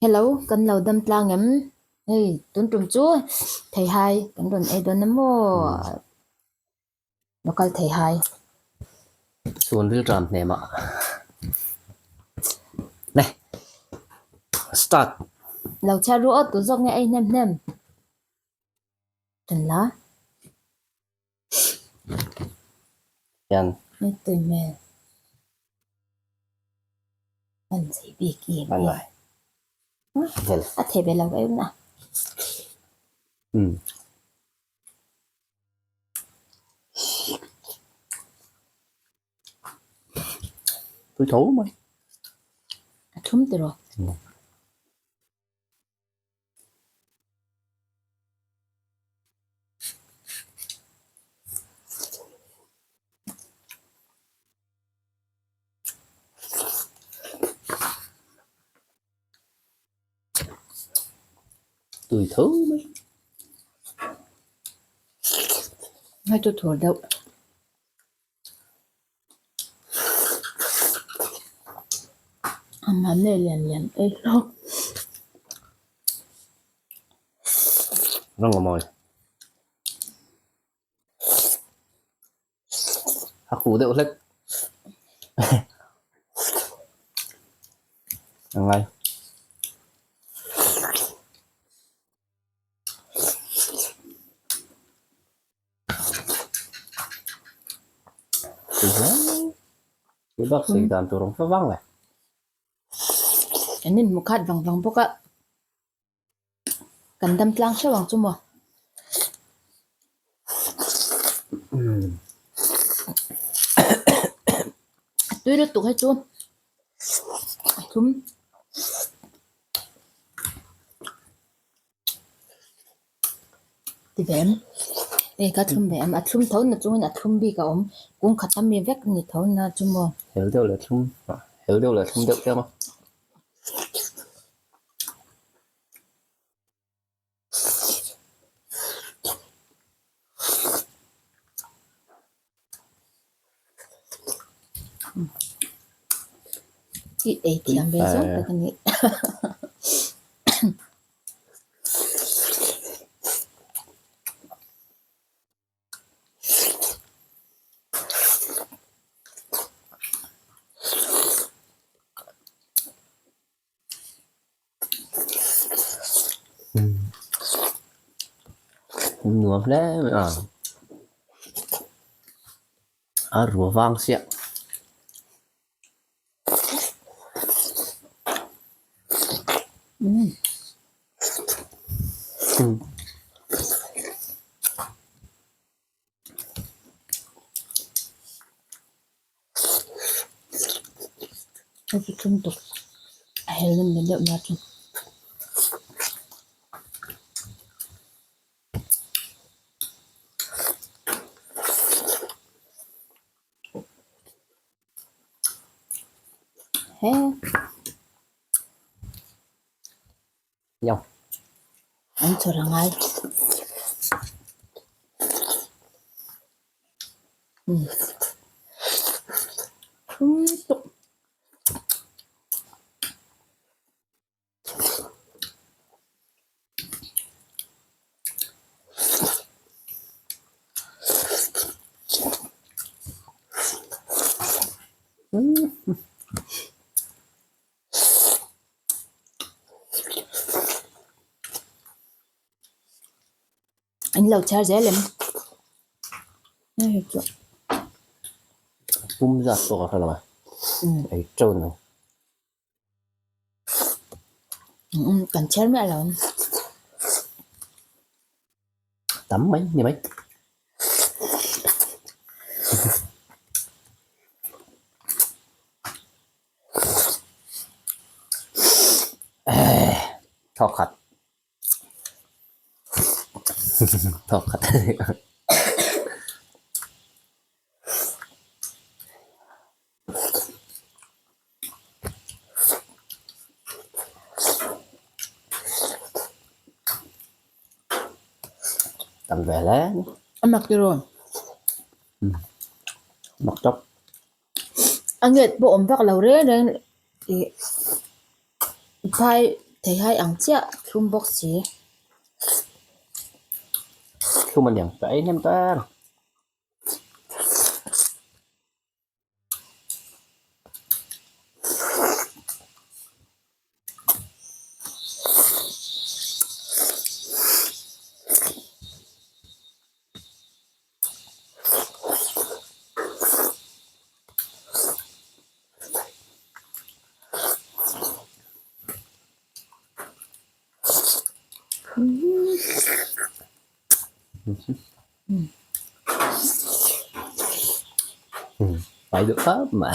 Hello kan lo dam tlang em? Hei tun tum chu theihai kan rawn ei dawn a maw? Local theihai. Chhun ril ṭan hnem ah. Le start. Lo chhiar ru aw tu zawk nge ei hnem hnem. Ṭan la. Hian. Ni tui hmel. An zei bik em em. An vel. A thei ve lo em na. Um. Tui tho mai. A thum tiraw. Um. Tui tho mai. Hei chu thur deuh. A mahni lian lian ei hlawk. Rawng a mawi. A huh deuh hlek. A ngai. Tui bak sei dan tur awm vang le. Kan inhmu khat vang vang bawk a, kan dam tlang hreuh ang chu maw. A tui lutuk hi chu a thlum. Ti ve em? Hei ka thlum ve em? A thlum tho na chungin a thlum bik a awm. Kung khat a mi vek ni tho na chu maw? Hel deuh leh thlum hel deuh leh thlum deuh chiang a. I ei thiam ve zawng tak a ni. Nuam hle mai a a rua vang siah. Hei chu thum tuk a hel na ni deuh na chu. He. Nhau. An chhawr a ngai. Um. Thum tuk. An lo chhiar zel em? Hei chu. Pum zat pawh ka hre lo a. Ei teuh lo. Kan chhiar miah lo. Tam mai ni mai. Thawk khat. Thawk khat. Tam ve hle. A mak tiraw? Mak tawp. A nget pawh awm vak lo reng reng ih phai. Theihai ang chiah thlum bawk si. Thlum a niang ka ei hnem ta em. Pai duh khawp mai.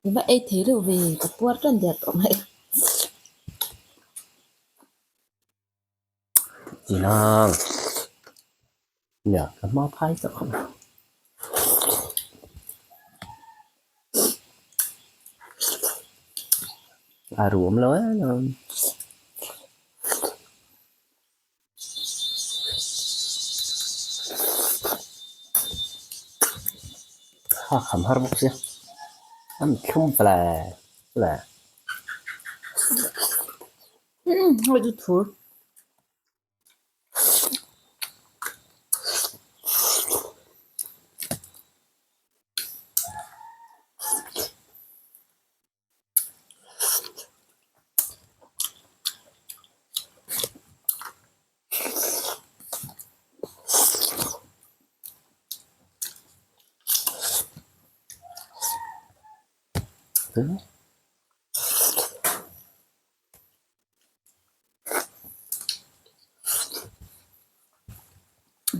I va ei thei reuh ve, ka puar tan der tawh mai. Chinang, nia ka hma phai chak khawp mai. A ruam lo em em. Kha kham har bawk sia an thlum ple ple. Hei chu thur.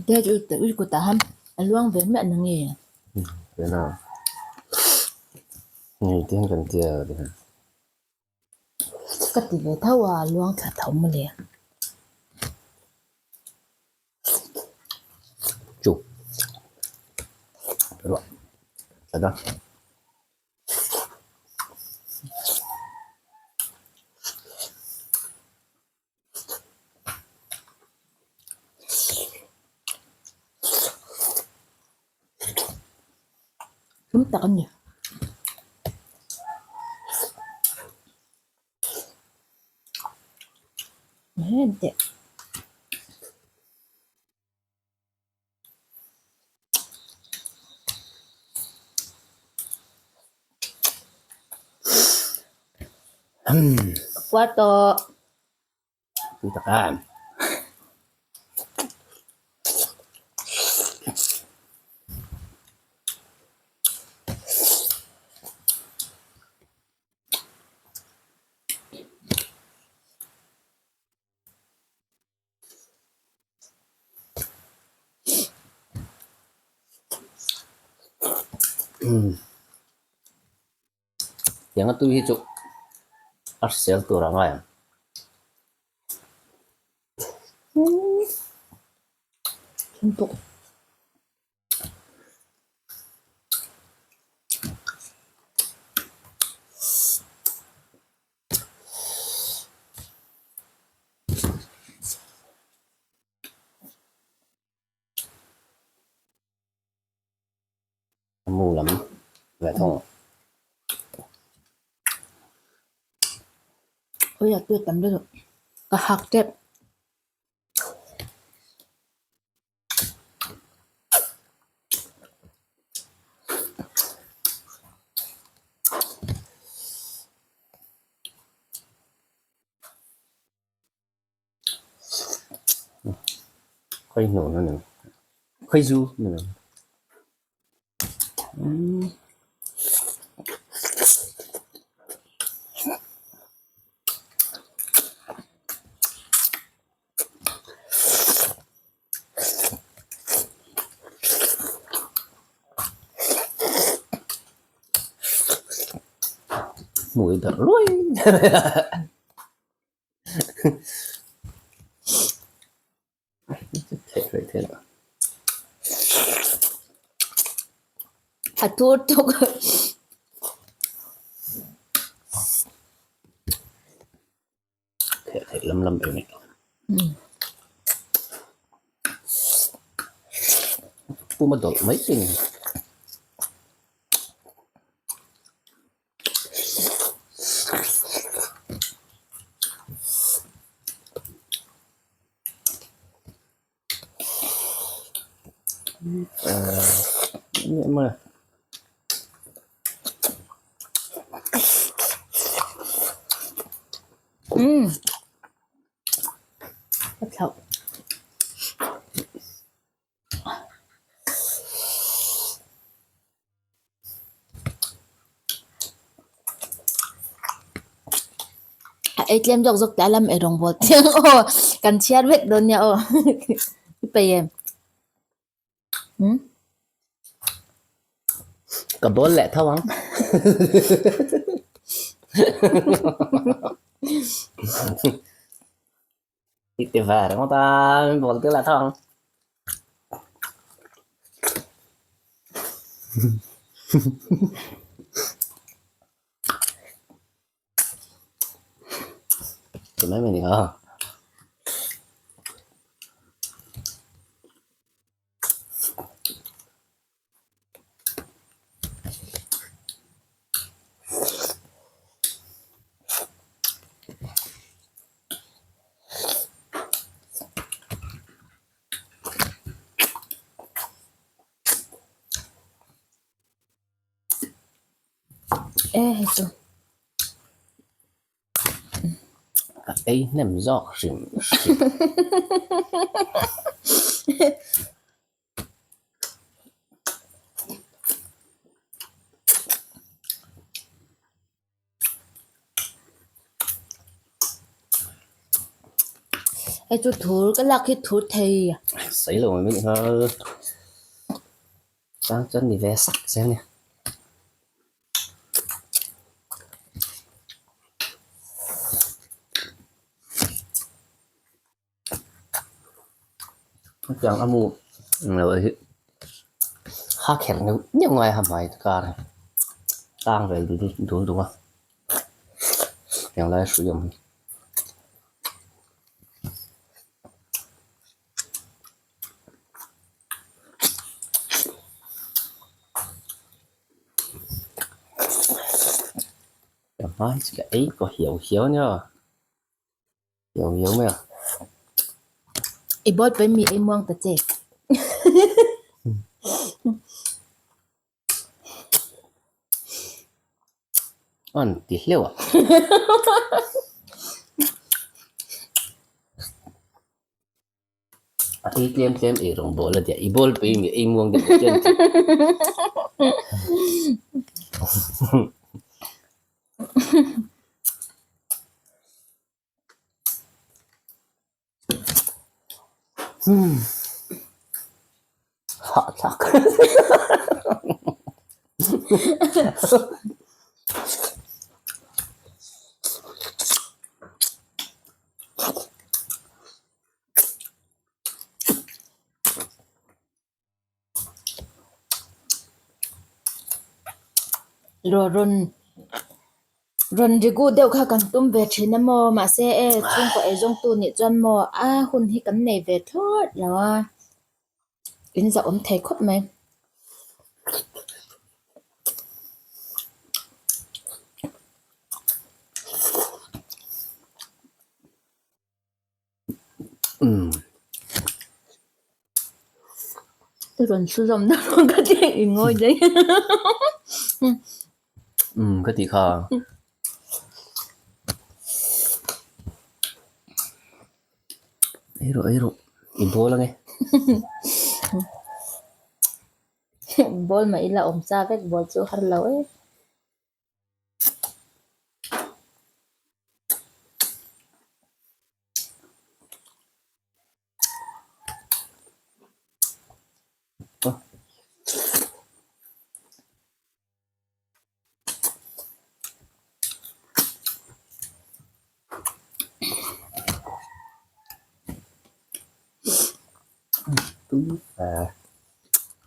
Te chu ui kutah hian a luang ve miah na nge? Ka ti ve tho a, luang thla tho mawle. Tum tak a ni. Heng teh. Kuar tawh. Tui tak em. Tiang a tui hi chu a hrisel tur a ngai ang. A mu lam ve thung. Ui a tui tam lutuk ka hak tep. Khawi hnu na ni khawi zu na ni. Mùi thật luôn. A tur tuk. Theh theih lam lam em ni. pum a dawlh mai thei a ni. A ei tlem zawk zawk teh a lam ei rawng bawl chiang aw kan chhiar vek dawn nia aw i peih em umm. Ka bawl leh tho ang. I ti ve ringawt a, min bawl tir leh tho ang. Ti mai mai ni kha. E hei chu. Ka ei hnem zawk hrim hrim. Hei chu thur ka lak hi thur thei. Sawi lo mai mai Tang chuan ni ve sak che nia. Hetiang a mu lo hi ha kher neuh neuh ngai a hmai kar tang vel dul dul a hetiang lai a hrui awm hi. Ka hmai chu ka ei kaw hiau hiau ania hiau hiau mai a. I bawl pawi mi ei muang ta che. An ti hleuh a. A ei tlem tlem ei rawng bawl a tia, i bawl pui nge ei muang deuh chian tih. Hahthlak. Rawn rawn rigu deuh kha kan tum ve thin a maw mahse e chhungkaw ei zawng tu nih chuan maw a hun hi kan nei ve thlawt lo a in zahawm thei khawp mai. I rawn hlu zawm na rawng ka ti i ngawi daih. Umm ka tih kha. Ei rawh ei rawh i bawl ange. Bawl mah ila awm sa vek bawl chu har lo e.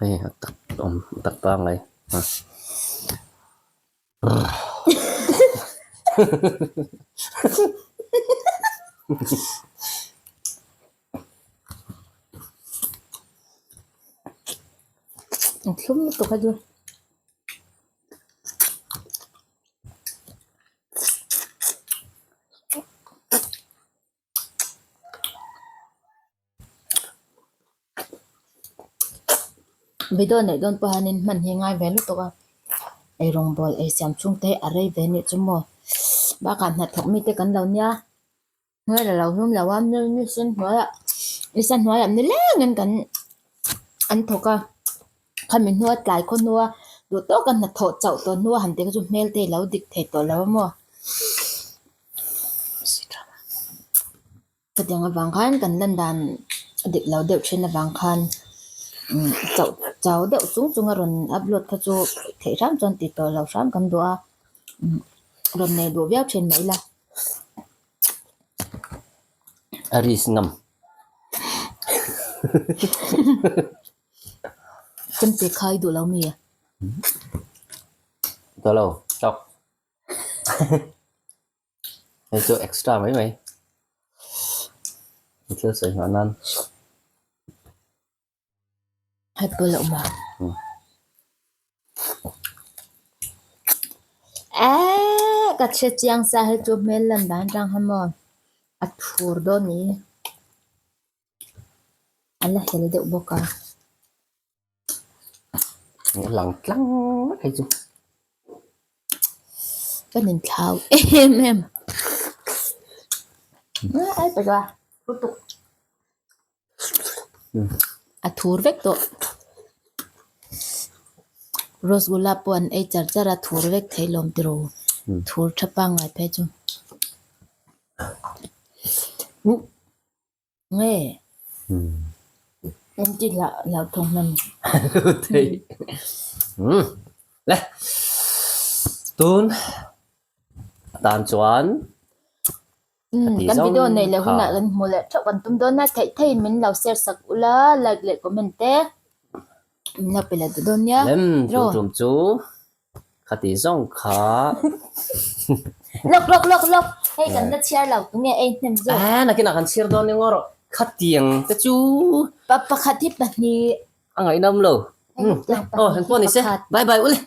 Hei a tak awm a tak pangngai a. A thlum lutuk a chu. Video neih dawn pawh hianin hman hi ngai ve lutuk a, ei rawngbawl ei siam chhung te hi a rei ve anih chu maw bakah hnathawk mite kan lo nia hmel a lo hlum lo a ni sen hnuaiah ni sen hnuaiah nilengin kan an thawk a khami hnua tlai khaw hnua duh tawka hnathawh chauh tawh hnua han tih kha chu hmel te hi a lo dik thei tawh lo a maw. Chutiang avang khan kan lan dan a dik lo deuh thin avang khan umm chauh chau deuh chung chung a rawn upload kha chu theih hram chuan tih tawh loh hram kan duh a umm rawn nei duh viau thin mah ila. A risk ngam. Chemte khai duh lo mi? Duh lo, tawk. Hei chu extra mai mai. Hei thil sawi nghah nan. Hei pawh la awm a. Eee ka hre chiang sa hei chu hmel lan dan atang kha maw a thur dawn ni. A la hel deuh bawk a. A lang tlang vek hei chu. Ka nin thlau em em. Ai pa chuan lutuk. A thur vek tawh. Rosgulla pawh an ei char char a thur vek thei lawm tiro. Thur tha pangngai phei chu. Nge en ti hlah lo thawng hman. Thei. Le. Tun tan chuan Kan video nei leh hunah kan hmu leh theuh kan tum dawn a, theih theihin min lo share sak ula, like leh comment te min lo pe leh duh dawn nia. Lem tum tum chu Khati zawng kha. Lawk lawk lawk lawk hei kan la chhiar lo tunge ei hnem zawk. Aa nakinah kan chhiar dawn nia ngaw rawh. Khatiang te chu. Pa pakhat hi pahnih. A ngaihnawm lo. Aw engpawh ni se. Bye bye ule.